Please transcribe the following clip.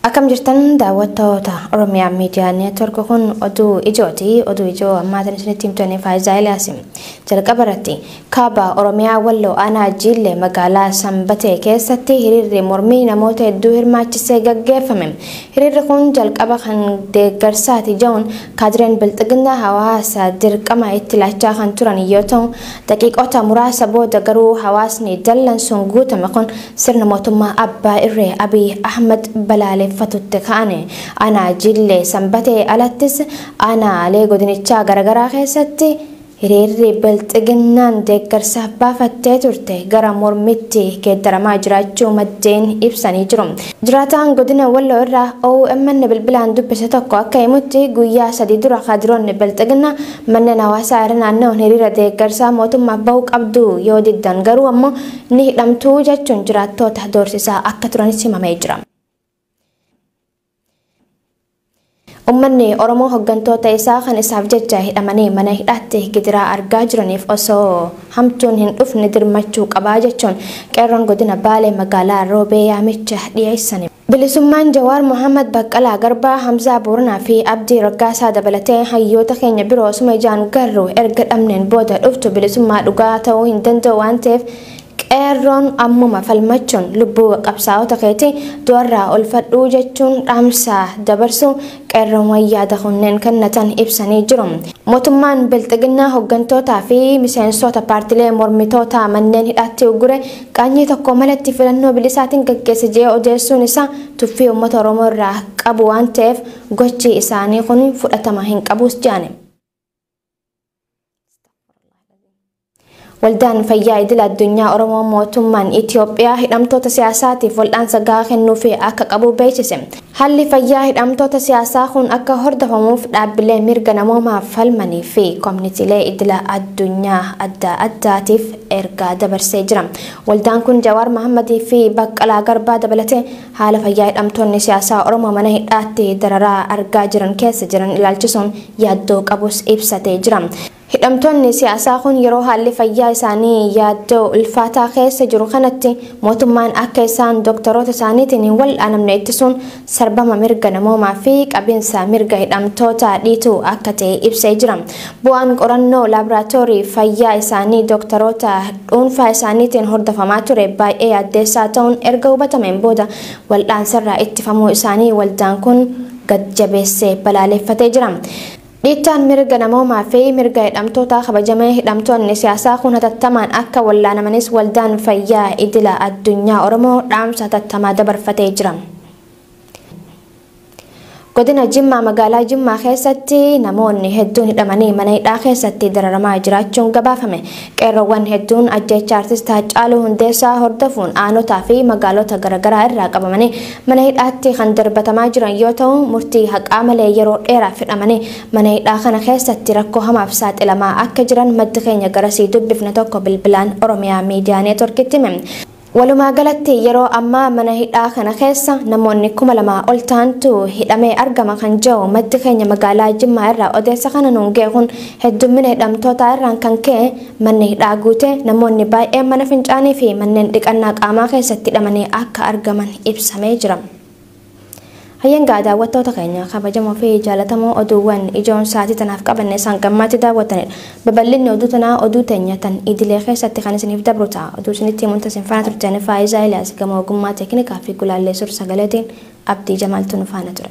Akkam jirtan daawwattoota Oromiyaa Miidiyaa Neetwork kun oduu ijooti. Oduu ijoo ammaatiin isinitti himtoonni Faayisaa Eliyaas. Jalqaba irratti kaaba Oromiyaa Walloo aanaa Jiillee magaalaa Sanbatee keessatti hiriirri mormii namoota hedduu hirmaachisee gaggeeffame. Hiriirri kun jalqaba kan deeggarsaati jedhuun kaadireen bilxiginnaa hawaasa dirqama itti laachaa kan turan yoo ta'u, daqiiqota muraasa booda garuu hawaasni dallansuun guutame kun sirna mootummaa abbaa irree Abiy Ahmad balaaleffatutti ka'ane. Aanaa Jiillee Sanbatee alattis aanaalee godinichaa garaagaraa keessatti hiriirri bilxiginnaan deeggarsaaf baafattee turte gara mormitti geeddaramaa jiraachuu maddeen ibsanii jiru. Jiraataan godina Walloo irraa OMN bilbilaan dubbise tokko akka himutti guyyaa 3 dura kaadiroonni bilxiginnaa manneen hawaasaa irra naanna'uun hiriira deeggarsaa mootummaaf bahuu qabdu yoo diddan garuu ammoo ni hidhamtuu jechuun jiraattoota doorsisaa akka turanis himamee jira. Uummanni Oromoo hooggantoota isaa kan isaaf jecha hidhamanii mana hidhaatti gidiraa argaa jiraniif osoo hamtuun hin dhufne dirmachuu qabaa jechuun qeerroon godina Baalee magaalaa Roobee yaamicha dhiyeessani. Bilisummaan Jawaar Mohaammed, Baqqalaa Garbaa, Hamzaa Booranaa fi Abdii Raggaasaa dabalatee hayyoota keenya biroo osuma ijaan garru erga dhabneen booda dhuftu bilisummaa dhugaa ta'uu hin danda'u waan ta'eef qeerroon ammuma falmachuun lubbuu qabsaa'ota keetii du'arraa olfadhuu jechuun dhaamsa dabarsu qeerroon yaada kunneen kennatan ibsanii jiru. Mootummaan bilxiginnaa hooggantootaa fi miseensota paartilee mormitoota manneen hidhaatti uggure qaanyii tokko malatti filannoo bilisaatiin gaggeesse jedhee odeessuun isaa tuffii uummata Oromoo irraa qabu waan ta'eef gochi isaanii kun fudhatama hin qabus jedhani. Waldaan Fayyaa Idil Addunyaa Oromoo mootummaan Itoophiyaa hidhamtoota siyaasaatiif wal'aansa gahaa kennuufii akka qabu beeksise. Haalli fayyaa hidhamtoota siyaasaa kun akka hordofamuuf dhaabbilee mirga namoomaaf falmanii fi koominiitiilee idila addunyaa adda addaatiif ergaa dabarsee jira. Waldaan kun Jawaar Mohammadii fi Baqqalaa Garbaa dabalatee haala fayyaa hidhamtoonni siyaasaa Oromoo mana hidhaatti dararaa argaa jiran keessa jiran ilaalchisuun yaaddoo qabus ibsatee jira. Hidhamtoonni siyaasaa kun yeroo haalli fayyaa isaanii yaaddoo ulfaataa keessa jiru kanatti mootummaan akka isaan doktoroota isaaniitiin hin wal'aanamne ittisuun sarbama mirga namoomaa fi qabiinsa mirga hidhamtoota dhiituu akka ta'e ibsee jira. Bu'aan qorannoo laaboraatoorii fayyaa isaanii doktoroota dhuunfaa isaaniitiin hordofamaa ture baay'ee yaaddeessaa ta'uun erga hubatameen booda wal'aansarraa ittifamuu isaanii waldaan kun gad jabeessee balaaleffatee jira. Dhiittaan mirga namoomaa fi mirga hidhamtootaa kabajamee hidhamtoonni siyaasaa kun hatattamaan akka wallaanamanis waldaan fayyaa idila addunyaa Oromoo dhaamsa hatattamaa dabarfatee jira. Godina Jimmaa magaalaa Jimmaa keessatti namoonni hedduun hidhamanii mana hidhaa keessatti dararamaa jiraachuun gabaafame. Qeerroowwan hedduun ajjeechaa artist Haacaaluu Hundeessaa hordofuun aanotaa fi magaalota garaagaraa irraa qabamanii mana hidhaatti kan darbatamaa jiran yoo ta'u, murtii haqaa malee yeroo dheeraaf hidhamanii mana hidhaa kana keessatti rakkoo hamaaf saaxilamaa akka jiran maddi keenya garasii dubbifne tokko bilbilaan Oromiyaa Miidiyaa Neetworkitti hime. Walumaa galatti yeroo ammaa mana hidhaa kana keessa namoonni 2000 ol ta'antu hidhamee argama kan jiru maddi keenya magaalaa Jimmaa irraa odeessa kana nuun ga'e kun heddummina hidhamtoota irraan kan ka'e manni hidhaa guute namoonni baay'een mana fincaanii fi manneen dhiqannaa qaamaa keessatti hidhamanii akka argaman ibsamee jira. Hayyangaa daawwattoota keenya kabajamoo fi jaalatamoo oduuwwan ijoon sa'aatii tanaaf qabanne isaan gammaatti daawwatanidha. Babal'inni oduu tanaa oduu teenya tan idilee keessatti kan isiniif dabru ta'a. Oduu isinitti himuun tasin faana turteen Faayisaa Eliyaas gama ogummaa teeknikaa fi gulaallee sur sagaleetiin Abdii Jamaaltu nu faana ture.